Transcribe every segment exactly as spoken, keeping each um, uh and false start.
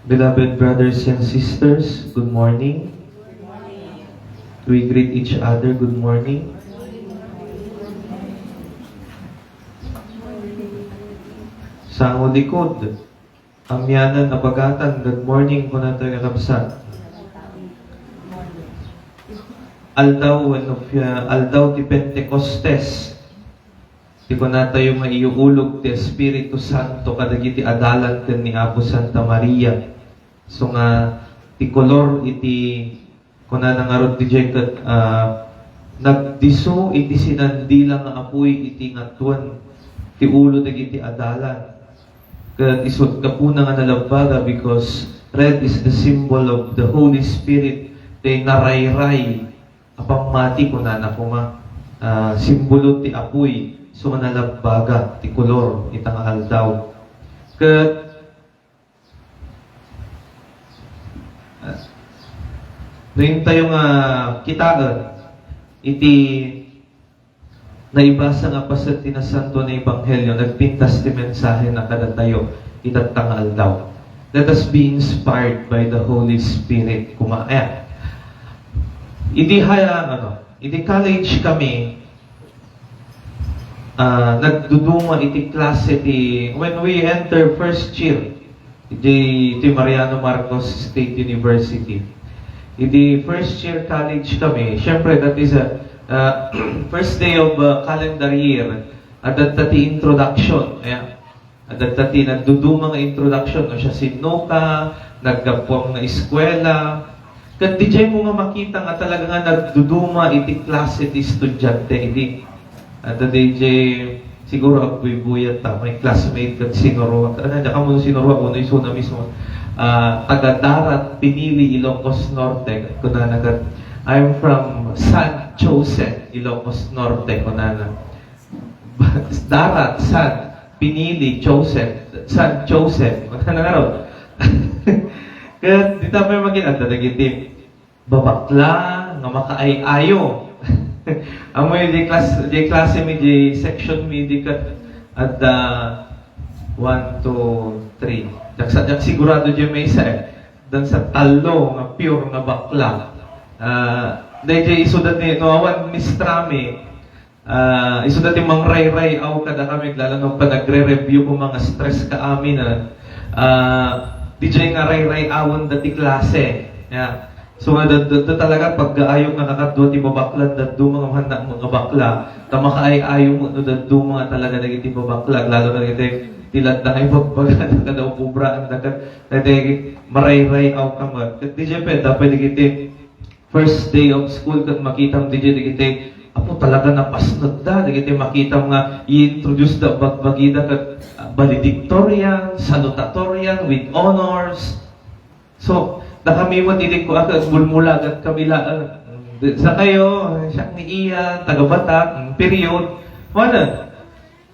Beloved brothers and sisters, good morning. We greet each other, good morning. Sango likod, amianan a bagatan, good morning, kunatayo, kakabsat. Aldaw wenno, uh, aldaw ti Pentecostes. Ti kunatayo nga iuulog ti Espiritu Santo kadagiti adalan ken ni Apo Santa Maria. So nga, ti kolor iti, kunana ngarud ti diay ket, ah, nagdisso iti sinandila nga apuy iti ngatuen ti ulo dagiti adalan. Ket isut gapuna nga nalabbaga because red is the symbol of the Holy Spirit, ti narayray a pammati, kunana koma, ah, simbolo ti apuy, so nga nalabbaga ti kolor ita nga aldaw. Ket, ah, no intayo nga kitaen iti naibasa nga paset ti Nasantoan a Ebanghelio, nagpintas ti mensahena kadatayo itatta nga aldaw. Let us be inspired by the Holy Spirit. Kuma, ayan. Idi haya, ano, idi college kami, ah, nagduduma iti klase ti, when we enter first year, iti, iti Mariano Marcos State University. Iti first year college kami, syempre, that is a, uh, first day of, uh, calendar year, adda ti introduction. Ayan. Adda ti nagduduma nga introduction, no, siasinoka, naggapuam nga eskuela. Ket diay mo nga makita nga talaga nga nagduduma iti klase ti estudiante idi. Adda diay, siguro, agbuybuyat ta, may classmate ket sinuruak. Ano, diak ammo sinuruak, wenno isuna mismo. Ah, taga Darat, Pinili, Ilocos Norte. Kunana ket, "I'm from San Chosen, Ilocos Norte," kunana. Darat, San, Pinili, Chosen, San Chosen. Kunana ngarud. Ket dita pay makita dagiti babakla nga makaay-ayo. Ammo di klas-, di klase mi, di section mi, di ket adda one, two, three. Diak sa-, diak sigurado di maysa, eh. Addan sa tallo nga pure nga bakla. Ah, daydiay isuda ti, no, awan mistra mi, ah, isuda ti mangrayray-aw kadakami, lalo no panagre-review ko, mga stress ka amin, ah. Ah, diay nga rayray-awen da ti klase. Ya. So, nga, da, da, da talaga, paggaayok nga nakadua ti babakla, dadduma nga, mga bakla, ta makaay-ayo met no dadduma nga talaga dagiti babakla, lalo na dagiti ti ladda nga ibagbagada kada ububraan da ket dagiti marayray-aw ka met. Ket diay pay, da pay dagiti first day of school ket makitam diay dagiti, apo, talaga napasnetda dagiti makitam nga i-introduce da bagbagida ket, ah, valedictorian, salutatorian, with honors. So, nakamiwat idi ko, ah, ket mulmulagat kami laeng. Sakayo, siak ni Ian, taga Batak, mm, period. Wala.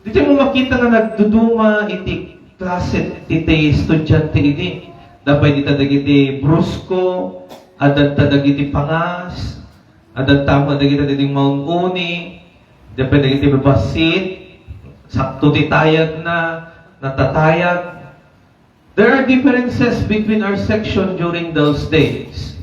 Diay mo makita nga nagduduma iti klase ti, ti estudiante idi. Da pay dita dagiti Brusco, adda dagiti Pangas, adda met dagiti dagiti Mount Uni, da pay dagiti Babasit, sakto ti tayadna, natatayad. There are differences between our section during those days.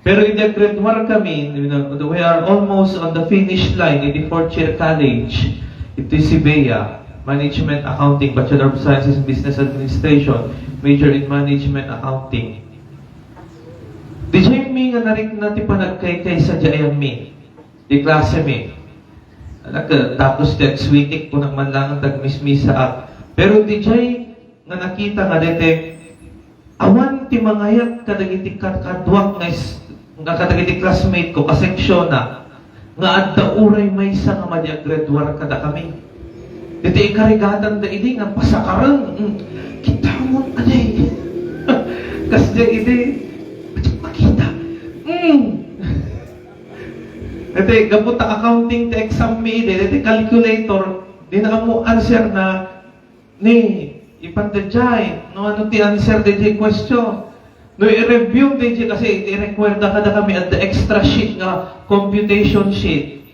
Pero idi aggraduar kami, you know, we are almost on the finish line in the fourth year college. Iti CBEA, Management Accounting, Bachelor of Science in Business Administration, major in Management Accounting. Diay mi nga narikna ti panagkaykay sadiay mi, di klase mi. Anak, tapos ti agswitik ko man lang tagmismisaak. Pero diay nga nakita nga dete, awan ti mangayat kadagiti kad-, kaduak nga is-, nga kadagiti classmate ko, kaseksionak, nga adda uray maysa nga madi aggraduar kadakami. Deti ikarigatan da idi nga pasakaren, mm, kitamon, anay. Kasdiay idi, makita. Mm. Deti, gapu ta accounting ti exam mi idi, deti calculator, di na ammo answer na, ni, ipan daydiay, no, ano ti answer daydiay question. No, i-review daydiay kasi i-require da kadakami adda extra sheet nga computation sheet.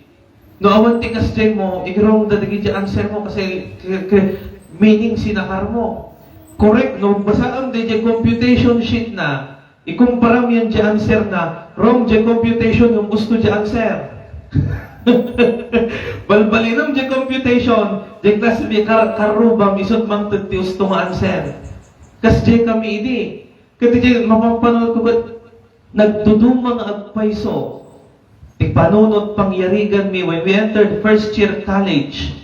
No, awan ti kasdiay mo, i-wrong da dagiti answer mo kasi k-, k-, meaning sinakar mo. Correct, no? Basaam daydiay computation sheet na, ikumparam yan diay answer na, wrong diay computation ngem usto diay answer. Balbalinam diay computation, diay class B, kar-, karrubam, isut' mangted ti usto nga answer. Kasdiay kami idi. Ket idiay mapampanunotko ket nagduduma nga agpayso ti panunot pangyariganmi when we entered first year college.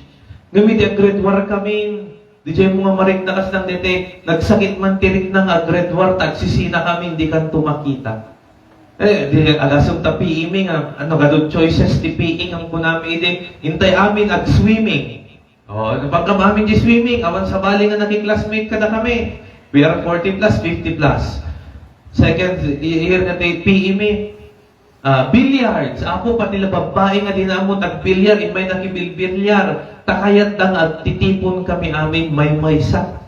Ngem idi aggraduar kami, diay mo nga marikna kas nang dete, nagsakit man ti rikna nga aggraduar ta agsisina kami, dikanto makita. Eh, di agasem ta P E mi nga, ano, gadu choices ti P E nga kunami idi, intay amin ag-swimming. Oh, napagkam amin di swimming, awan sabali nga naki-classmate kadakami. We are forty plus, fifty plus. Second year nga ti P E mi, ah, billiards. Apo, pati la babbai nga dina ammo tag-billiar, immay nakibilbilyar. Ta kayatda nga agtitipon kami amin maymaysa.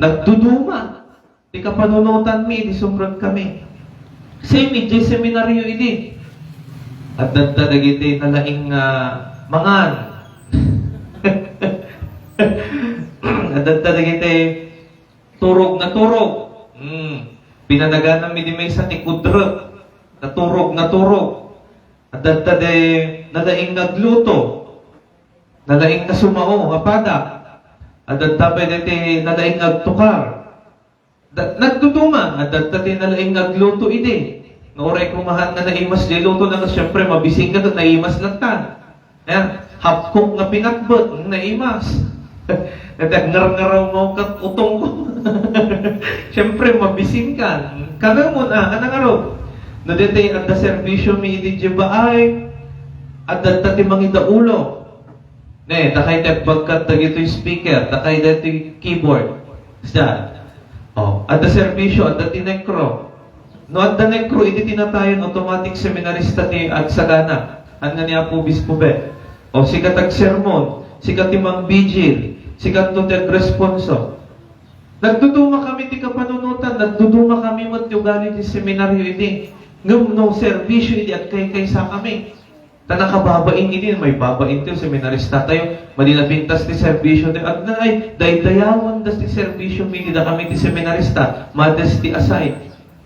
Nagduduma ti kapanunotanmi idi sumrek kami. Same idiay seminaryo idi. Adda dagiti nalaing nga mangan. Adda dagiti turog nga turog. Hmm. Pinanagananmi idi maysa ti kudrek. Naturog, naturog. Adda di nalaing nga agluto. Nalaing nga sumao, nga pada. Adda pay dagiti nalaing nga agtukar. Da-, nagduduma, adda ti nalaing nga agluto idi. Nga uray kumahan nga naimas diay luto na, siyempre, mabising ka ket naimas latta. Ayan, half cook nga pinakbet, naimas. Nagdarngaraw mo kat utong ko. Siyempre, mabising ka. Kanamon, ah, anang aro? No, ditoy adda serbisyo mi idi diay baay, adda ti mangidaulo. Ne, dakay ti agbagkat dagitoy speaker, dakay dagitoy keyboard. Saan? Oh, adda serbisyo, adda ti nekro. No adda nekro, idi tinatayon, automatic seminarista ti agsagana. Ania ni Apo Obispo Ben? O, sika ti agsermon, sika ti mangbigil, sika ti agresponso. Nagduduma kami ti kapanunotan, nagduduma kami met ti ugali ti seminaryo idi. Ngem no serbisyo idi agkaykaysa kami. Ta nakababain idi, maibabain ti seminarista tayo. Madi napintas ti serbisyo ti agna, ay, daydayawen das ti serbisyo mi, dida kami ti seminarista, modesty aside.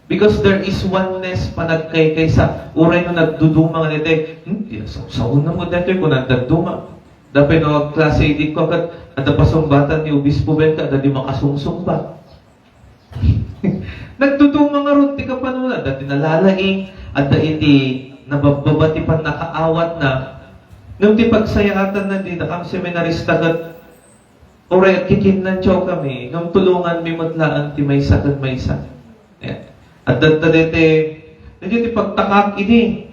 Because there is oneness, panagkaykaysa. Uray no nagduduma nga daytoy, "Hmm, di nasawsawan na mo daytoy," kuna nagduduma. Dapay no agklase idi ko ket adda pasungbatan ni Obispo Ben, adda di makasungsungbat. Nagduduma ngarud ti kapanunot, adda ti nalalaing, adda iti nababbaba ti pannakaawatna. Ngem ti pagsayaatanna, dida kam seminarista ket uray agkikinnantiaw kami, ngem tulonganmi met laeng ti maysa ken maysa. Ayan. Adda daytoy, daytoy ti pagtakak idi,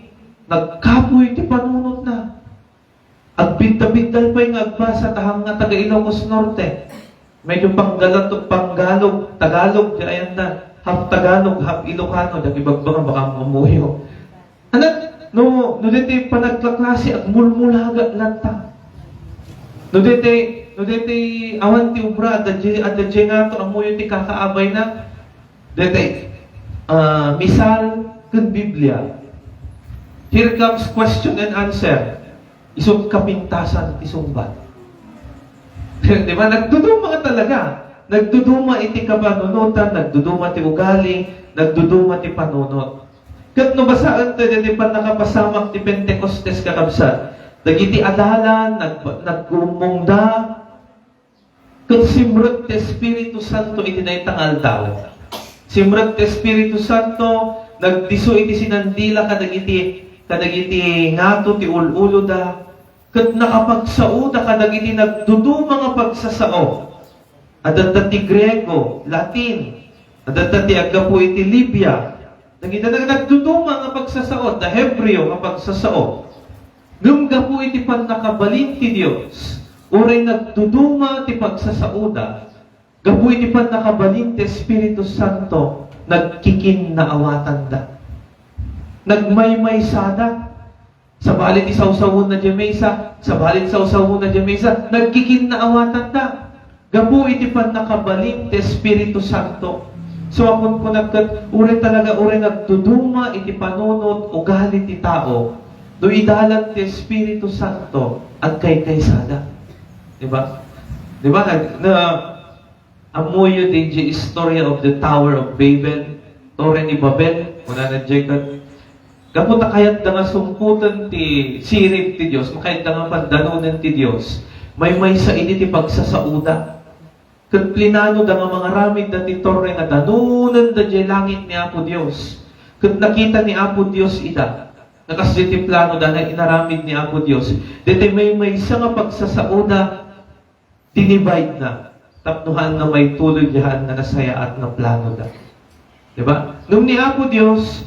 nagkapuy ti panunotna. Agbidda-biddal pay nga agbasa ta hangna taga Ilocos Norte. Medyo Panggalato-, Panggalog, Tagalog, di ayan na. Half Tagalog, half Ilocano, di agibagbanga, baka mamuyo. Anak, no, no daytoy panagklaklase, agmulmulaga latta. No daytoy, no daytoy awan ti obra, adda di, adda di nga to, ammoyo ti kakaabayna. Daytoy, ah, misal ken Biblia. Here comes question and answer. Isu kapintasan ti sungbat. Di ba? Nagduduma talaga. Nagduduma iti kapanunotan, nagduduma ti ugali, nagduduma ti panunot. Ket no basaen tayo ti pannakapasamak ti Pentecostes, kakabsat, dagiti adalan, nag-, naggummongda, ket simrek ti Espiritu Santo iti dayta nga aldaw. Simrek ti Espiritu Santo, nagdisso iti sinandila kadagiti, kadagiti ngato ti ul-uloda, ket nakapagsaoda kadagiti nagduduma nga pagsasao. Adda ti Griego, Latin, adda ti aggapu iti Libya. Dagiti nag-, nagduduma nga pagsasao, adda Hebreo nga pagsasao. Ngem gapu iti pannakabalin ti Dios, uray nagduduma ti pagsasaoda, gapu iti pannakabalin ti Espiritu Santo, nagkikinnaawatanda. Nagmaymaysada. Sabali ti sawsawonna diay maysa, sabali ti sawsawonna diay maysa, nagkikinnaawatanda. Gapu iti pannakabalin ti Espiritu Santo. So, ammok ket, uray talaga, uray nagduduma iti panunot, ugali ti tao, no idalan ti Espiritu Santo, agkaykaysada. Di ba? Di ba? Nag-, na, Ammoyo diay istorya of the Tower of Babel, Torre ni Babel, kunana diay ket gapu ta kayatda nga sungpoten ti sirib ti Dios, makayatda nga pandanonen ti Dios, maymaysa idi ti pagsasaoda. Ket plinanoda nga mangaramidda ti torre nga danonenda diay langit ni Apo Dios. Ket nakita ni Apo Dios ida. Nga kasdi ti planoda nga inaramid ni Apo Dios. Daytoy maymaysa nga pagsasaoda, dinividena. Tapno haan nga maituloy diay haan nga nasayaat nga planoda. Di ba? Ngem ni Apo Dios,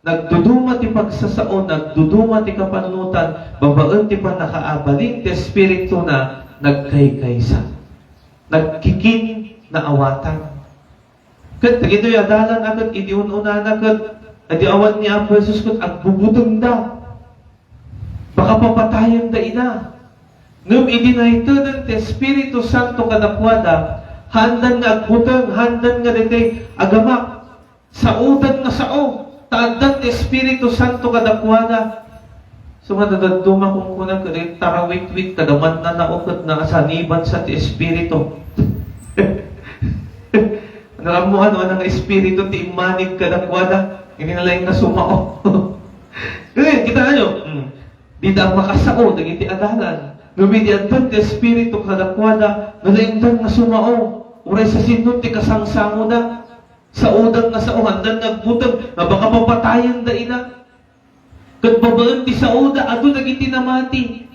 nagduduma ti pagsasao, nagduduma ti kapanunotan, babaen ti pannakaabalin ti Espirituna, nagkaykaysa. Nagkikinnaawatan. Ket dagitoy adalan a ket idi un-unana ket idi awan ni Apo Jesus ket agbubutengda. Baka papatayenda ida. Ngem idi naiteden ti Espiritu Santo kadakuada, haandan nga agbuteng, haandan nga daytoy agamak. Saodan nga sao, ta addan ti Espiritu Santo kadakuada. So nga nadadduma kunkuna ket tarawitwit kada mannanao ket naasanibansa ti Espiritu. Narammoan no nga espiritu ti immanib kadakuada, idi nalaing nga sumao. Ngayon, kita nyo, hmm, dida makasao dagiti adalan. Ngem idi addan ti Espiritu kadakuada, nalaingdan nga sumao. Uray sa sinno ti kasangsangoda. Saoda nga sao, haandan nga agbuteng, nga baka papatayenda ida. Ket babaen ti saoda, adu dagiti namati.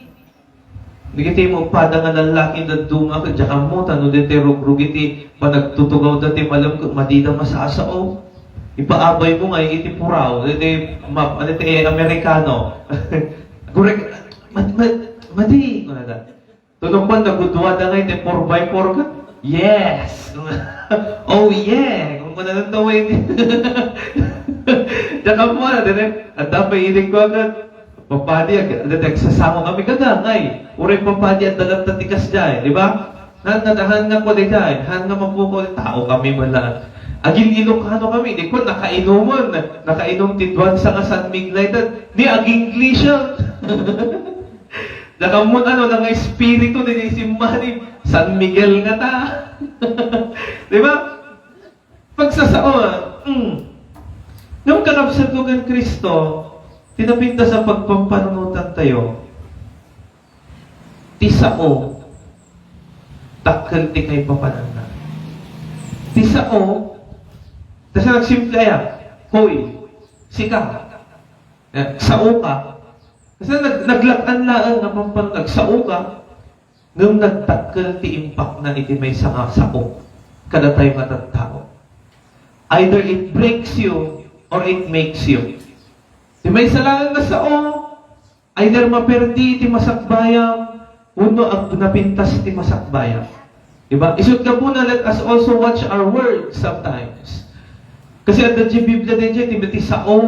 Dagiti maipada nga lallaki dadduma, ket diak ammo, ta no daytoy rugrugit ti panagtutugawda ti malem, ket madida masasao. Ipaabaymo nga iti puraw, daytoy map-, daytoy Amerikano. Gurek, mad-, mad-, madi, kunada. Tunog man, nagudua da ngay ti four by four ka? Yes! Oh, yeah! Kung mananong tawin. Diyan ka muna, dire. At dapat inig ko agad. Papadi, agad, agad, nagsasango kami, gagangay. Uray papadi, at dagat na tikas dyan, di ba? Han nga, han nga ko di dyan, han nga mapukaw, tao kami man lang. Agin Ilocano kami, di ko, nakainuman, nakainom ti duan sa nga San Miguel, ni agin English, ah. Nakamon ano na nga espiritu ti simbahan ni San Miguel nga ta. Di ba? Pagsasao, ah. Mm. Nung kakabsat ko kan Kristo, tinapintas a pagpampanunutan tayo, ti sao, dakkel ti kaipapananna. Ti sao, kasi nagsimple ya, hoy, sika, eh, sao ka, Kasi nag-, naglag-an laeng nga pampan-, nagsao ka, ngem nagdakkel ti impakna iti maysa nga sao kadatayo nga tattao. Either it breaks you or it makes you. Ti maysa laeng nga sao, either maperdi ti masakbayam, wenno ag-, napintas ti masakbayam. Diba? Isut gapuna, let us also watch our words sometimes. Kasi adda ti Biblia daydiay, ti, ti sao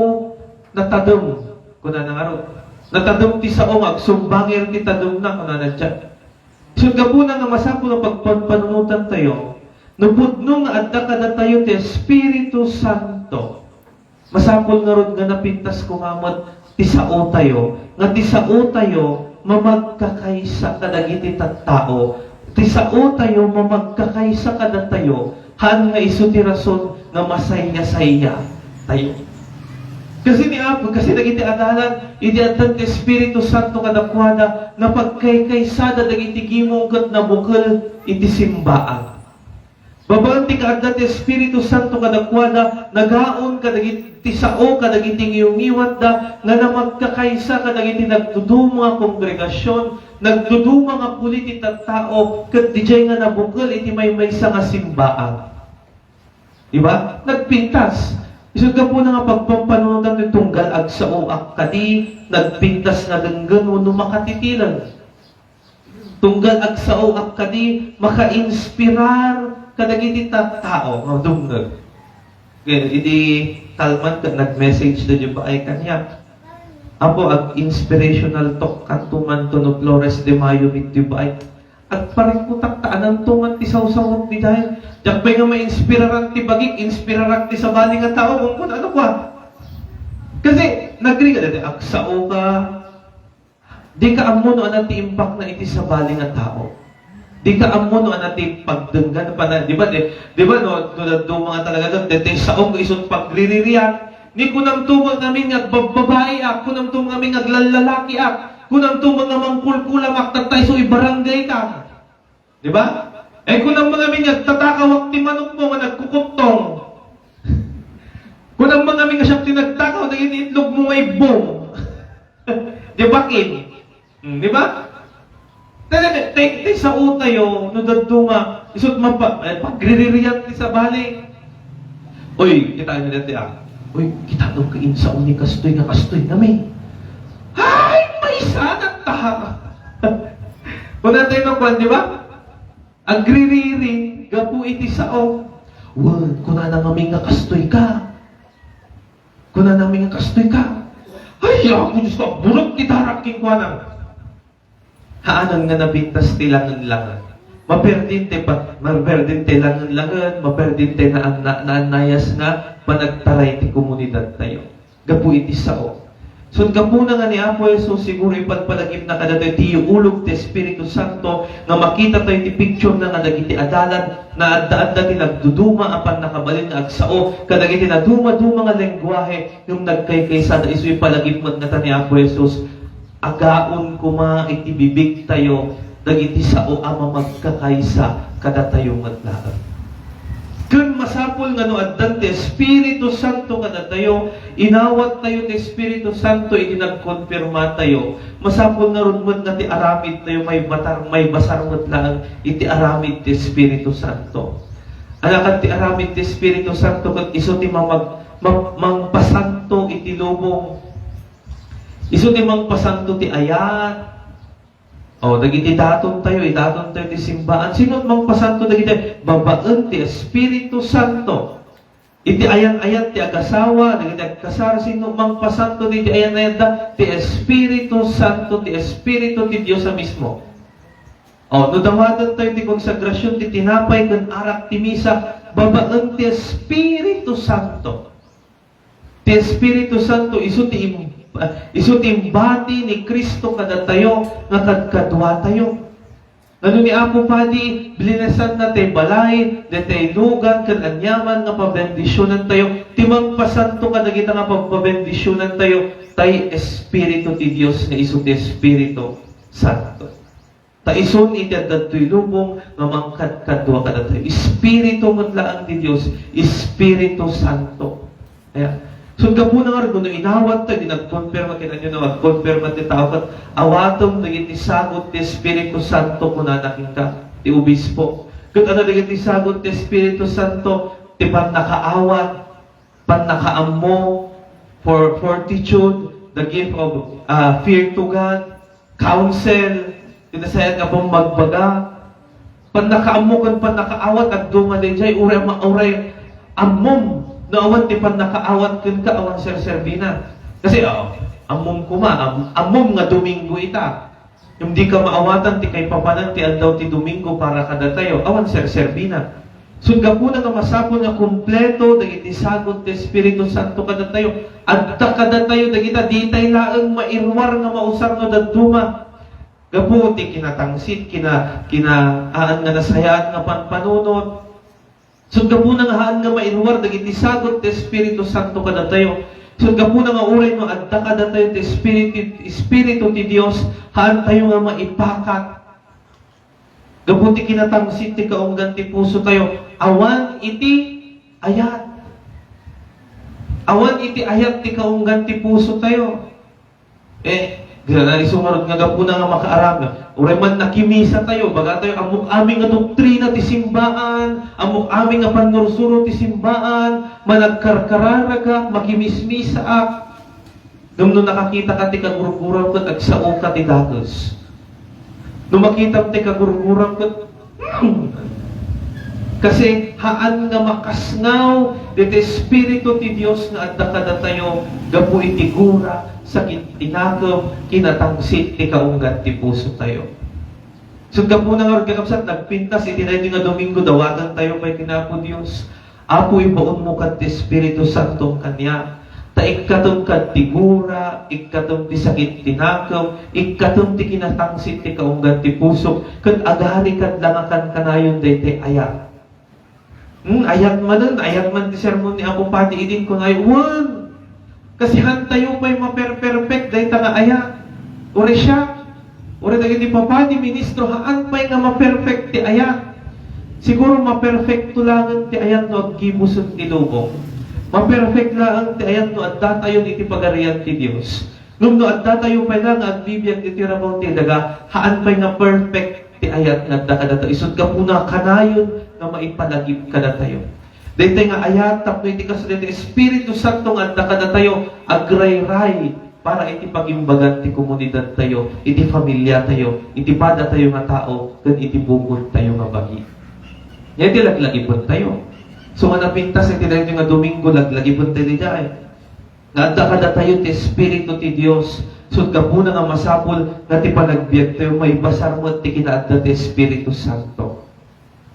natadem, kunana ngarud. Natadem ti sao nga agsumbangir ti tademna, kunana diay. Isut gapuna nga masapul a pagpanpanunotan tayo, no pudno nga adda kadatayo ti Espiritu Santo. Masapul ngarud nga napintas koma met ti saotayo, nga ti saotayo mamagkakaysa kadagiti tattao, ti saotayo mamagkakaysa kadatayo, haan nga isu ti rason nga masayasayatayo. Kasi ni Apo, kasi dagiti adalan, idi addan ti Espiritu Santo kadakuada, napagkaykaysada dagiti gimong ket nabukel iti simbaan. Babaen ti kaadda ti Espiritu Santo kadakuada, nagaon kadagiti sao kadagiti ngiwngiwatda nga namagkakaysa kadagiti nagduduma nga kongregasion, nagduduma nga puli ti tattao, ket didiay nga nabukel iti maymaysa nga simbaan. Di ba? Nagpintas. Isut gapuna nga pagpampanunotan ti tunggal agsaoak kadi, nagpintas nga denggen wenno makatitilen. Tunggal agsaoak kadi, maka-inspirar kadagiti tattao nga dumngeg. Ken idi kalman ket nag-message da diay baay kaniak, "Apo, ag-inspirational talk kanto man to no Flores de Mayo met diay baay." Agparingkutak ta ananto man ti sawsawag diay. Diak pay nga mainspiraran ti bagik, inspirarak ti sabali nga tao, kunkuna, ano kwa? Kasi, nagrigat, agsaoka, Dika ammo no ania ti impakna iti sabali nga tao. Dika ammo no ania ti pagdenggan, pana-, di ba, di, di ba, no, no, dadduma nga talaga, no, daytoy saok isun pagriririan, ni kunamto man ngamin nga agbabbabaiak, kunamto man ngamin nga aglallalakiak, kunamto man nga mangkulkulamak, tatta isu ibarangay ka. Di ba? Eh, kunam man ngamin nga agtatakawak ti manokmo nga nagkukuttong. Kunam man ngamin nga siak ti nagtakaw, dagiti itlogmo nga ibbong. Di ba, Kim? Hmm, di ba? Talaga, tay, tay sao tayo, no dadduma, isut mapa-, eh, pagriririan ti sabali. Uy, kita niyo dati, ah. Uy, kita no ka insaon ni kastoy nga kastoy nami. Ay, maysa na ta. Kuna tayo no, kwan, di ba? Agririri, gapu iti sao. Wen, kunana ngamin nga kastoy ka. Kunana ngamin nga kastoy ka. Ay, ako, Diyos ko, burok ti darak, king kuana. Haanan nga nabintas ti langen-langen. Maperdin ti pa-, maperdin ti langen-langen, maperdin ti naan-, na-, naannayas nga panagtaray ti komunidad tayo. Gapu iti sao. So, gapuna nga ni Apo Jesus, siguro ipadpadagipna kadatayo ti iulog ti Espiritu Santo nga makita tayo ti picture na nga dagiti adalan, naaddaanda ti nagduduma a pannakabalin nga agsao kadagiti naduma-duma nga lengguahe, ngem nagkaykaysada isu ipalagip met ngata ni Apo Jesus. Agaon koma iti bibigtayo dagiti sao a mamagkakaysa kadatayo met laeng. Ken masapul nga no addan ti Espiritu Santo kadatayo, inawattayo ti Espiritu Santo iti nagkonfirmatayo. Masapul ngarud met nga ti aramidtayo maibatar-, maibasar met laeng iti aramid ti Espiritu Santo. Ania ket ti aramid ti Espiritu Santo ket isu ti mamag-, ma-, mangpasanto iti lubong. Isu ti mangpasanto ti ayat. O, dagiti daton tayo, idaton tayo ti simbaan. Sino mangpasanto dagiti? Babaen ti Espiritu Santo. Iti ayan-ayat ti agasawa, dagiti agkasar, sino mangpasanto dagiti ayan-ayatda? Ti Espiritu Santo, ti Espiritu ti Dios a mismo. O, no dawaten tayo ti konsagrasyon ti tinapay ken arak ti misa, babaen ti Espiritu Santo. Ti Espiritu Santo isu ti im-, ah, isu ti imbati ni Cristo kadatayo nga kadkaduatayo. Ngano ni Apo Padi, blinesanna ti balay, daytay lugan, ken aniaman nga pabendisionantayo, ti mangpasanto kadagita nga pagpabendisionantayo, tay Espiritu ti Dios nga isu ti Espiritu Santo. Ta isun iti adda ditoy lubong nga mangkadkadua kadatayo. Espiritu met laeng ti Dios, Espiritu Santo. Aya. So, gapuna nga no inawat ta, di nagkonfirma, kita nyo na magkonfirma ti tao, ket awatem dagiti sagut ti Espiritu Santo, kunana kenka ti obispo. Ket ano dagiti sagut ti Espiritu Santo? Ti pannakaawat, pannakaammo, for-, fortitude, the gift of, ah, fear to God, counsel, ti nasayaat nga pammagbaga, pannakaammo ken pannakaawat, agduma daydiay, uray ma-, uray ammom, no awan ti pannakaawat kenka, awan serserbina. Kasi, oh, ammom koma, am-, ammom nga Domingo ita. Ngem dika maawatan ti kaipapanan ti aldaw ti Domingo para kadatayo, awan serserbina. So, gapuna nga masapul nga kompleto dagiti sagut ti Espiritu Santo kadatayo. Adda kadatayo dagita, ditay laeng mairuar nga mausar no dadduma. Gapu ti kinatangsit, kina-, kinaan nga nasayaat nga panpanunot. So, gapuna nga haan nga mairuar dagiti sagut ti Espiritu Santo kadatayo. So, gapuna nga uray no adda kadatayo ti Espiritu, Espiritu ti Dios, haantayo nga maipakat. Gapu ti kinatangsit ti kaunggan ti puso tayo, awan iti ayat. Awan iti ayat ti kaunggan ti puso tayo. Eh, di na isu ngarud nga gapuna nga makaaram. Uray man nakimisa tayo, baga tayo, ammok amin nga doktrina ti simbaan, ammok amin nga pannursuro ti simbaan, managkarkararagak, makimismisaak. Ngem no nakakita ka ti kagurguram ket agsao ka ti dakes. No makitam ti kagurguram ket, hmm, kasi haan nga makasngaw diti Espiritu ti Dios nga adda kadatayo gapu iti gura, sakit ti nakem, kinatangsit ti kaunggan ti puso tayo. So, gapuna nga, kakabsat, nagpintas iti daytoy nga Domingo, dawaten tayo pay ken Apo Dios. Apo, ibaonmo kad ti Espiritu Santo kaniak. Ta ikkatem kad ti gura, ikkatem ti sakit ti nakem, ikkatem ti kinatangsit ti kaunggan ti pusok, ket agari kad la nga kankanayon daytoy ayat. Hmm, ayat manen, ayat man ti sermon ni Apo Padi idin kunayo, wen, kasi haantayo pay maperperfect dayta nga ayat. Uray siak, uray dagiti papadi, ministro, haan pay nga maperfect ti ayat. Siguro maperfecto laeng ti ayat no aggibusen ti lubong. Maperfect laeng ti ayat no addatayon iti Pagarian ti Dios. Ngem no addatayo pay la nga agbibiag iti rabaw ti daga, haan pay nga perfect ti ayat nga adda kadatayo. Isut' gapuna kanayon nga maipalagip kadatayo. Daytoy nga ayat tapno iti kastoy ti Espiritu Santo nga adda kadatayo, agrayray para iti pagimbagan ti komunidadtayo, iti familiatayo, iti padatayo nga tao, ken iti bukodtayo nga bagi. Nia iti laglagipentayo. So nga napintas iti daytoy nga Domingo, laglagipentayo daydiay. Nga adda kadatayo ti Espiritu ti Dios, isut' gapuna nga masapul nga ti panagbiagtayo maibasar met ti kinaadda ti Espiritu Santo.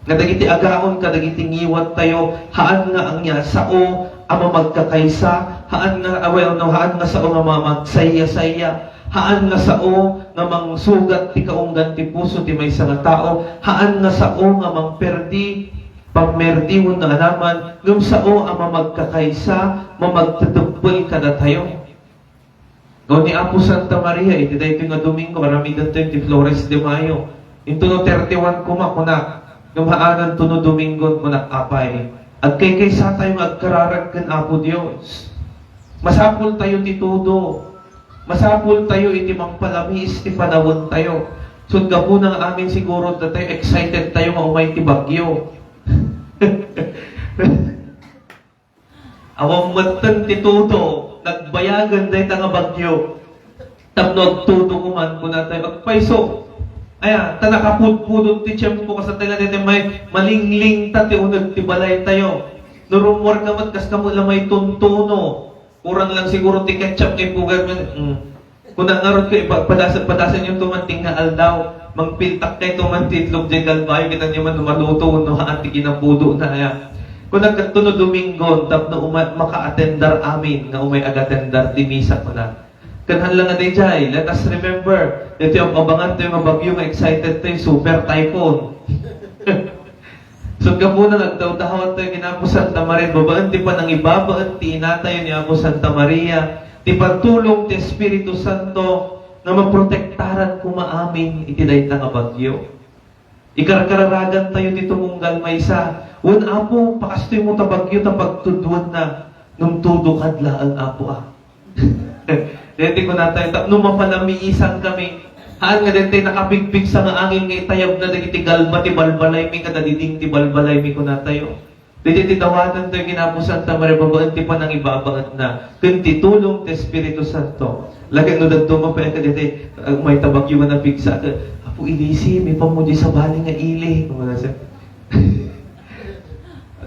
Nga dagiti agaon kadagiti ngiwattayo, haan nga ania, sao a mamagkakaysa, haan nga, ah, well, no, haan nga sao nga mamagsayasaya, haan nga sao nga mangsugat ti kaunggan ti puso ti maysa nga tao, haan nga sao nga mangperdi, pammerdi wenno anaman, ngem sao a mamagkakaysa, mamagteteppel kadatayo. No, ni Apo Santa Maria, iti daytoy nga Domingo, aramidentayo ti Flores de Mayo. Intono thirty-one koma, kunak, ngem haananto no Domingon, kunak, apay, agkaykaysatayo nga agkararag ken Apo Dios. Masapultayo ti tudo. Masapultayo iti mangpalamiis ti panawentayo. Isut' gapuna nga amin siguro datayo, excited tayo nga umay ti bagyo. Awan metten ti tudo, nagbayagen dayta nga bagyo. Tapno agtudo koma, kunatayo, agpayso. Aya, ta nakapudpudot ti tiempo, kasla tayo nga dayta may malingling ta ti uneg ti balaytayo. No rummuarka met, kaskamo la maituntuno. Kurang lang siguro ti ketchup nga ipugar mo. Mm. Kuna ngarud ko, ipa-, padasen, padasenyo to man ti nga aldaw. Mangpiltak kayo to man ti itlog diay kalbayo, kitaenyo man no maluto, no haan ti kinapudona, aya. Kuna kadto no Domingo, tapno uma-, maka-attendar amin, nga umay ag-attendar ti misa, kuna. Ken haan la nga daydiay, let us remember, daytoy ab-abangan tayo nga bagyo nga excited tayo, super typhoon. So, gapuna nga agdawdawat tayo ken Apo Santa Maria, babaen ti panangibabaet ti inatayo ni Apo Santa Maria, ti pantulong ti Espiritu Santo nga maprotektaran koma amin iti dayta nga bagyo. Ikarkararagan tayo ti tumunggal maysa. Wen, Apo, pakastoy mo ta bagyo ta pagtudwenna. Ngem tudo kad laeng, Apo, a. Daytoy kunatayo, tapno mapalamiisan kami. Haan nga daytoy nakapigpigsa nga angin nga itayabna dagiti galba ti balbalaymi, kada diding ti balbalaymi, kunatayo. Daytoy ti dawaten tayo ken Apo Santa Maria babaen ti panangibabaetna, ken ti tulong ti Espiritu Santo. Lagip no dadduma pay kadaytoy, ah, umay ta bagyo nga napigsa, ket, "Apo, ilisi, maipanmo diay sabali nga ili." Kumuna siya.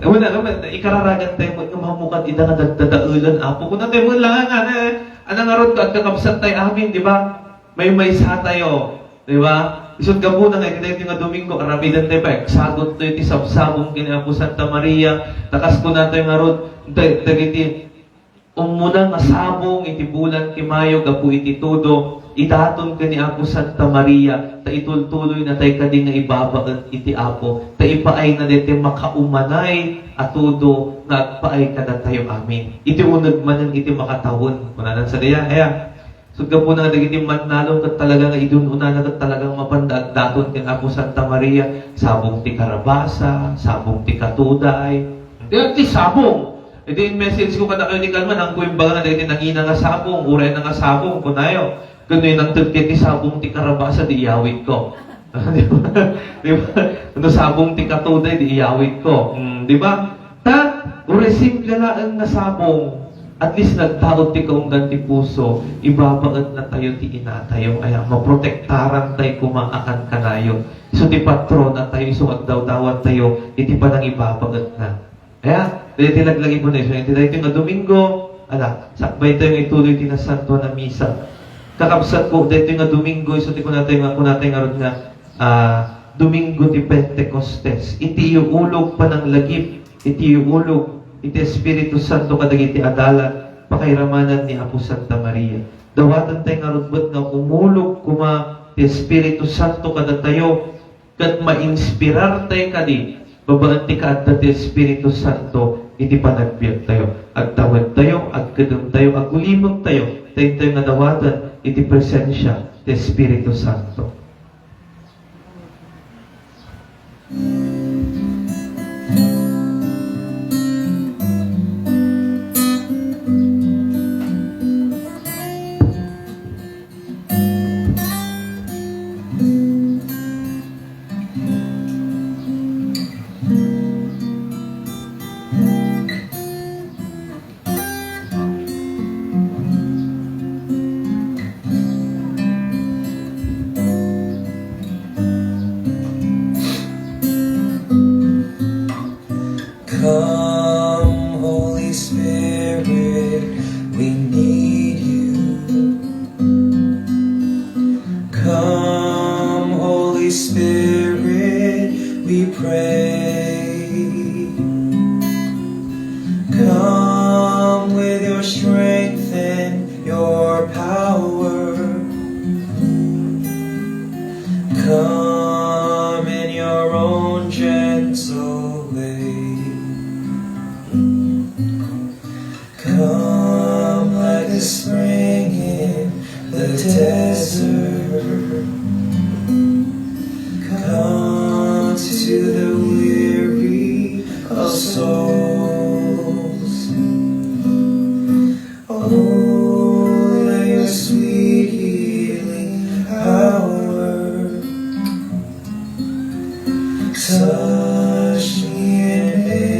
Wala, wala. Ikararagan tayo met nga mamukad ida nga dagdadaelan, Apo. Kuna tayo, wala nga, nga, eh, ano nga ron, agkakabsat tayo amin, di ba? Maymaysa tayo, di ba? Isut' gapuna nga, iti daytoy nga Domingo, aramiden tayo pay, agsagot tayo ti sabsabong ken ni Apo Santa Maria, ta kas kuna tayo nga ron, da-, dagiti Ummuna nga sabong iti bulan ti Mayo gapu iti tudo, idaton ken ni Apo Santa Maria, ta itultuloyna tayo kadi nga ibabaet iti Apo, ta ipaayna daytoy makaumanay a tudo nga agpaay kadatayo amin. Iti uneg manen iti makatawen, kunanan sadiay, aya. So, gapuna nga dagiti mannalon ket talaga nga idun-unana ket talagang mapanda agdaton ken Apo Santa Maria, sabong ti karabasa, sabong ti katuday. Di ti sabong, Idi in-message ko kadakayo ti kalman, haanko imbaga nga dagiti nangina nga sabong, uray na nga sabong, kunayo. Ken no inangted kayo ti sabong ti karabasa, di iyawid ko. Di ba? Di ba? No sabong ti katuday, di iyawid ko. Hmm, di ba? Ta, uray simple laeng nga sabong, at least nagtaud ti kaunggan ti puso, ibabaetna tayo ti inatayo. Aya, maprotektaran tayo koma a kankanayon. Isu ti patronatayo, isu agdawdawat tayo, iti panangibabaetna. Kaya, daytoy laglagipentayo, iti daytoy nga Domingo, ala, sakbay tayo nga ituloy ti Nasantoan a Misa. Kakabsatko, daytoy nga Domingo, isu ti kunatayo nga, kunatayo ngarud nga, ah, Domingo ti Pentecostes. Iti iuulog pananglagip, iti iuulog, iti Espiritu Santo kadagiti adalan, Pakairamanan ni Apo Santa Maria. Dawaten tayo ngarud met nga umulog koma ti Espiritu Santo kadatayo, ket mainspirartayo kadi babaen ti kaadda ti Espiritu Santo iti panagbiagtayo. Agtawedtayo, agkedemtayo, agulimektayo, ta intayo nga dawaten iti presensia ti Espiritu Santo. Come, Holy Spirit, we need you. Come, Holy Spirit, we pray. Come with your strength and your power. Come in your own gentle way. Come like a spring in the desert. Come to the weary of souls. Oh, let your sweet healing power touch me and